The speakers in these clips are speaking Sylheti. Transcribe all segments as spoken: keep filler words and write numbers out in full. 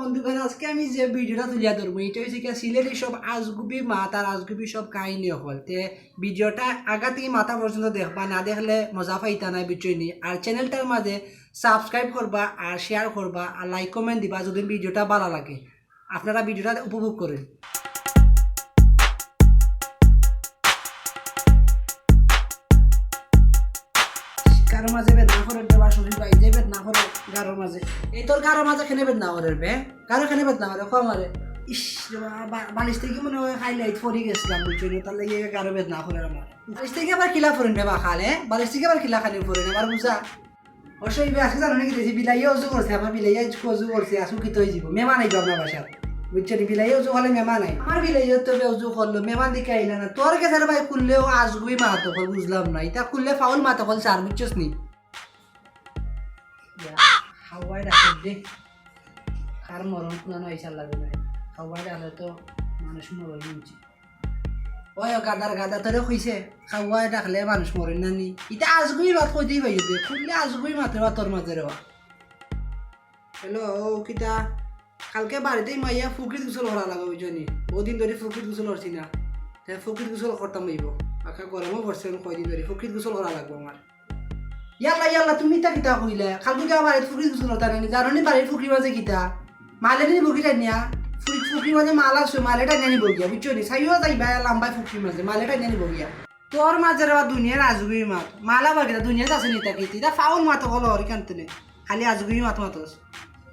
বন্ধুগণ, আজকে আমি যে ভিডিওটা তুলিয়া ধরবো, এটা হচ্ছে কি সিলেটি সব আজগুবি মাত আর আজগুবি সব কাহিনী অকল। তে ভিডিওটা আগা থাকি মাথা পর্যন্ত দেখবা, না দেখলে মজা পাইতা নাই, বুঝছো নি? আর চ্যানেলটার মাঝে সাবস্ক্রাইব করবা আর শেয়ার করবা আর লাইক কমেন্ট দিবা যদি ভিডিওটা ভালো লাগে। আপনারা ভিডিওটা উপভোগ করেন। কারো মাঝে বেদনা করে রে বা শরীর ভাই, যে বেদনা করে গারোর মাঝে। এই তোর গারোর মাঝে কেনে বেদনা করে বে? গারো কেনে বেদনা করে? কম আরে। ইস, রে বা-, বা-, বালিশ থাকি মনে হয় হাইলাইট পড়ি গেছিলাম, বুঝছো নি? তার লাগি গারো বেদনা করে আমার। বালিশ থাকি আবার কিলা পড়েন রে বা খালে? বালিশ থাকি আবার কিলা খালি পড়েন? আমার বুঝা। অবশ্যই বে আজকে জানো নাকি দেখছি বিলাইয়ে উজু করছে, আমার বিলাইয়ে আজকে উজু করছে, আসু কিতা হয়ে যাবো, মেহমান আইবো আপনার বাসাত। বুঝছো নি? বিলাইয়ে উজু করলে মেহমান আই। আমার বিলাইয়ে তো বে উজু করলো, মেহমান দিকে আইলা না। তোর কাছে রে ভাই খুললেও আজগুবি মাত অকল, বুঝলাম না। এটা খুললে ফাউল মাত অকল স্যার, বুঝছস নি? ইয়া, হাওয়ায় ডাকে দে। কার মরণ কুনানো আইসার লাগে না। হাওয়ায় ডাকলে তো মানুষ মরণ নিচ্ছে। ওই ও গাদার গাদা, তোরে কইছে, হাওয়ায় ডাকলে মানুষ মরে না নি? ইটা আজগুবি মাত কইতেই পাইও দে, খুললে আজগুবি মাত রে বা তোর মাঝে রে বা। হ্যালো, ও কিতা? কালকে বাড়িতেই মাইয়া ফুকরিত গোসল করা লাগবো, বুঝছো নি? বহুত দিন ধরে ফুকরিত গোসল করছি না। তে ফুকরিত গোসল করতাম অইবো। বাক্কা গরমও পড়ছে, আমি কয়দিন ধরে ফুকরিত গোসল করা লাগবো আমার। ইয়াল্লা, ইয়াল্লা, তুমি ইতা কিতা কইলে? কালকে কি আমার বাড়িত ফুকরিত গোসল করতা না নি? জানো নি বাড়ির ফুকরির মাঝে কিতা? মালে নি বগি টানিয়া। ফুক-, ফুকরির মাঝে মাল আছে, মালে টানিয়া নিবো গিয়া, বুঝছো নি? চাইও যাইবা লাম্বায় ফুকরির মাঝে, মালে টানিয়া নিবো গিয়া। তোর মাঝে রে বা দুনিয়ার আজগুবি মাত। মালা বাগিরা দুনিয়াত আছে নি তা কিতা? ইতা ফাউল মাত অকল অর ইখান তনে। খালি আজগুবি মাত মাতস।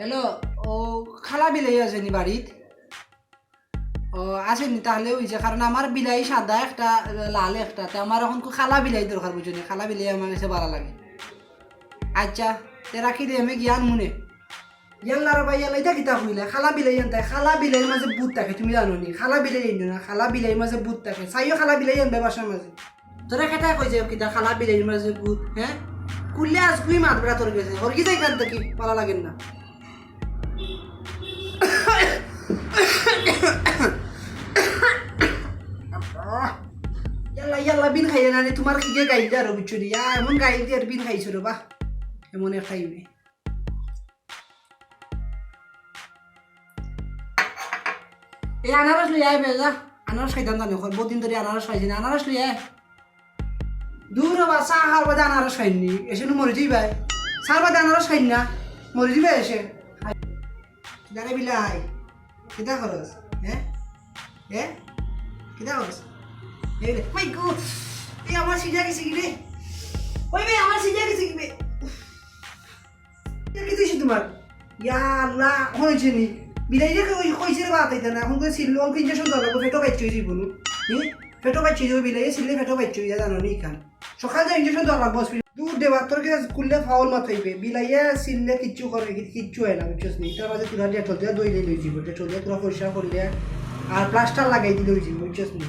হ্যালো, ও খালা বিলাই আছে নি বাড়িত? ও, আছে নি? তাহলে অইছে, কারণ আমার বিলাই সাদা একটা, লাল একটা, তে আমার এখন খুব খালা বিলাই দরকার, বুঝছো নি? খালা বিলাই আমার কাছে ভালা লাগে। আচ্ছা, তে রাখি দে, আমি গিয়া আনমুনে। ইয়াল্লা রে ভাই, ইয়াল্লা, ইটা কিতা কইলা? খালা বিলাই আনতায়, খালা বিলাইর মাঝে ভূত থাকে, তুমি জানো নি? খালা বিলাই আনবে না, খালা বিলাইর মাঝে ভূত থাকে। চাইও খালা বিলাই আনবে বাসার মাঝে। তোরে কেটায় কইছে কিতা খালা বিলাইর মাঝে ভূত, হ্যাঁ? খুললে আজগুবি মাত বেটা তোর কাছে। হরগি যাই কান থাকি, ভালা লাগের না। ইয়াল্লা, ইয়াল্লা, বিন খাইয়া না রে, তোমার কিগে গাইল দে আরো, বুঝছো নি? ইয়া, এমন গাইল দে আর বিন খাইছো রে বা। এমন এক টাইমে। এই আনারস লই আয় বে, যা। আনারস খাইতাম জানি, বহুত দিন ধরে আনারস খাইছি না। আনারস লই আয়। দূর বাবা, চা খাওয়ার বাদে আনারস খাইনি। এসে নু মরি যাইবায়। চার বাদে আনারস খাইন না। মরি যাইবায় এসে। কিতা রে বিলাই? কিতা করস? হ্যাঁ? হ্যাঁ? কিতা করস? এই রে, মাই গো। এই আমার সিজা গেছে কি রে? ওই বে, আমার সিজা গেছে কি বে? উফ। ইটা কিতা অইছে তোমার? ইয়া আল্লাহ, হইছে নি? বিলাইরে কই-, কইছে রে বা আতাইতা না, এখন করে সিল্লো, অঙ্ক ইঞ্জেকশন দেওয়া লাগবো, পেটো বাইচ্চা অই যাইবো নু। হুম? পেটো বাইচ্চা অই যাইবো, বিলাইরে সিল্লে পেটো বাইচ্চা অই যায়, জানো নি ইখান? সকাল যায় ইঞ্জেকশন দেওয়া লাগবো হসপিটাল। দূর দেবা, তোর কাছে খুললে ফাউল মাত অইবে। বিলাইয়ে সিল্লে কিচ্ছু করে, কি-, কিচ্ছু হয় না, বুঝছস নি? তার মাঝে তোরা ডেটল দিয়া ধইলে লই যাইবো, ডেটল দিয়া তোরা পরিষ্কার করলে আর প্লাস্টার লাগাই দিলে অই যাইবো, বুঝছস নি?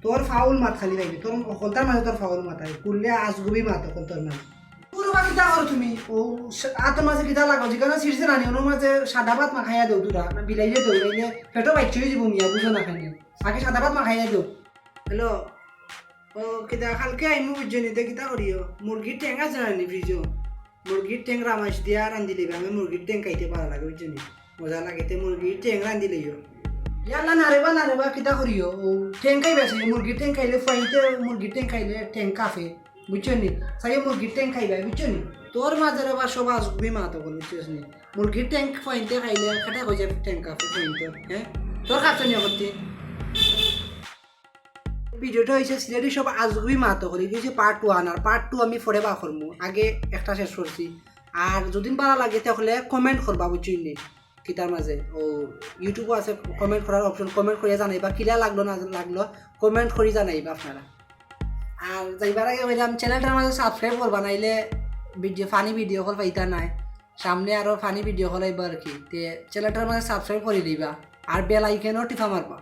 তোর ফাউল মাত খালি লাগবে, তোর হকলতার মাঝে তোর ফাউল মাত আই, খুললে আজগুবি মাত হকলতার মাঝে। পুরো বা কিতা করো তুমি? ও, সা-, আতর মাঝে কিতা লাগাও? যেখানে ছিড়ছে না নি, ওর মাঝে সাদা ভাত মাখাইয়া দেও দুরা, না বিলাইরে দেও, নাইলে পেটো বাইচ্চা অই যাইবো মিয়া, বুঝো না কেনে। আগে সাদা ভাত মাখাইয়া দেও। হ্যালো, ও, কিতা কালকে আইমু বুঝছো নি, তে কিতা করিও? মুরগির ঠ্যাং আছে না নি ফ্রিজো? মুরগির ঠ্যাং রামাইশ দিয়া রান্ধি লইবা, আমি মুরগির ঠ্যাং খাইতে ভালা লাগে, বুঝছো নি? মজা লাগে, তে মুরগির ঠ্যাং রান্ধি লইও। ইয়াল্লা, না রে বা, না রে বা, কিতা করিও? ও, ঠ্যাং খাইবা সে, মুরগির ঠ্যাং খাইলে ফুয়াইন্তে, মুরগির ঠ্যাং খাইলে ঠ্যাং কাঁপে। বুঝছো নি? চাইও মুরগির ঠ্যাং খাইবা, বুঝছো নি? তোর মাঝে রে বা সব আজগুবি মাত অকল, বুঝছস নি? মুরগির ঠ্যাং ফুয়াইন্তে খাইলে কেটা কই যায় ঠ্যাং কাঁপে ফুয়াইন্তর, হ্যাঁ? তোর কাছে নিয়ে করতে। ভিডিওটা হইছে সিলেটি সব আজগুবি মাত অকল, ইটা হইছে part one, আর part two আমি পরে বার করমু। আগে একটা শেষ করছি। আর যদি ভালা লাগে তাহলে comment করবা, বুঝছো নি? কিতার মাঝে ও YouTube-ও আছে comment করার option, comment করিয়া জানাইবা, কিলা লাগলো না লাগলো comment করি জানাইবা আপনারা। আর যাইবার আগে কইলাম, channelটার মাঝে subscribe করবা, নাইলে ভিডিও, funny ভিডিও অকল পাইতা নায়। সামনে আরো funny ভিডিও অকল আইবো আর কি। তে channelটার মাঝে subscribe করি দিবা, আর bell iconও টিপা মারবা।